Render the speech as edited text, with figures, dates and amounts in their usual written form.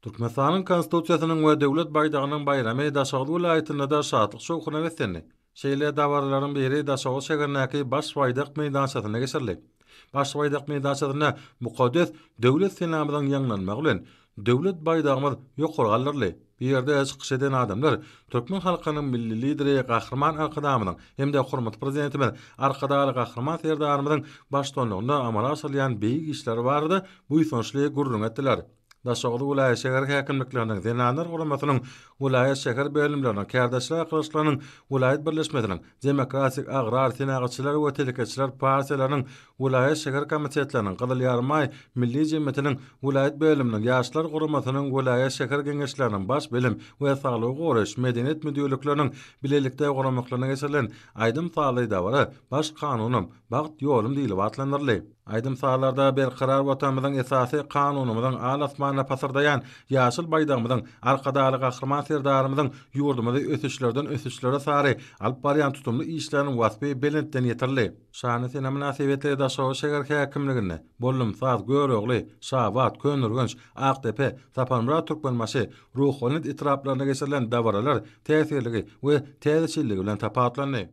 Türkmenistanyň Konstitusiýasynyň we Döwlet baýdagynyň baýramy Daşoguz welaýatynda-da şatlyk-şowhuna beslendi. Şeýle dabaralaryň biri Daşoguz şäherindäki Baş baýdak meýdançasynda geçirildi. Baş baýdak meýdançasynda mukaddes Döwlet senamyzyň ýaňlanmagy bilen, Döwlet baýdagymyz ýokary galdyryldy. Bu ýerde çykyş eden adamlar türkmen halkynyň Milli Lideri Gahryman Arkadagymyzyň hem-de hormatly Prezidentimiz Arkadagly Gahryman Serdarymyzyň baştutanlygynda amala aşyrylýan beýik işler barada buýsançly gürrüň etdiler. Daşoguz welaýat şäher häkimlikleriniň, Zenanlar guramasynyň welaýat şäher bölümleriniň, Kärdeşler arkalaşyklarynyň welaýat birleşmesiniň, Demokratik, Agrar, Senagatçylar we telekeçiler partiýalarynyň welaýat şäher komitetleriniň, Gyzyl Ýarymaý milli jemgyýetiniň welaýat bölüminiň, Ýaşlar guramasynyň welaýat şäher geňeşleriniň, Baş bilim we saglygy goraýyş, medeniýet müdirlikleriniň bilelikde guramaklarynda geçirilen aýdym-sazly dabara Baş kanunym, bagt ýolum diýlip atlandyryldy. Aýdym-sazlarda berkarar Watanymyzyň esasy Kanunymyzyň, al-asmanda pasyrdaýan ýaşyl Baýdagymyzyň, Arkadagly Gahryman Serdarymyzyň ýurdumyzy ösüşlerden ösüşlere sary alyp barýan tutumly işleriniň waspy belentden ýetirildi. Şanly sene mynasybetli Daşoguz şäher häkimliginde, Bollumsaz, Görogly, Şabat, Köneürgenç, Akdepe, Saparmyrat Türkmenbaşy, Ruhubelent etraplarynda geçirilen dabaralar täsirligi we täzeçilligi bilen tapawutlandy.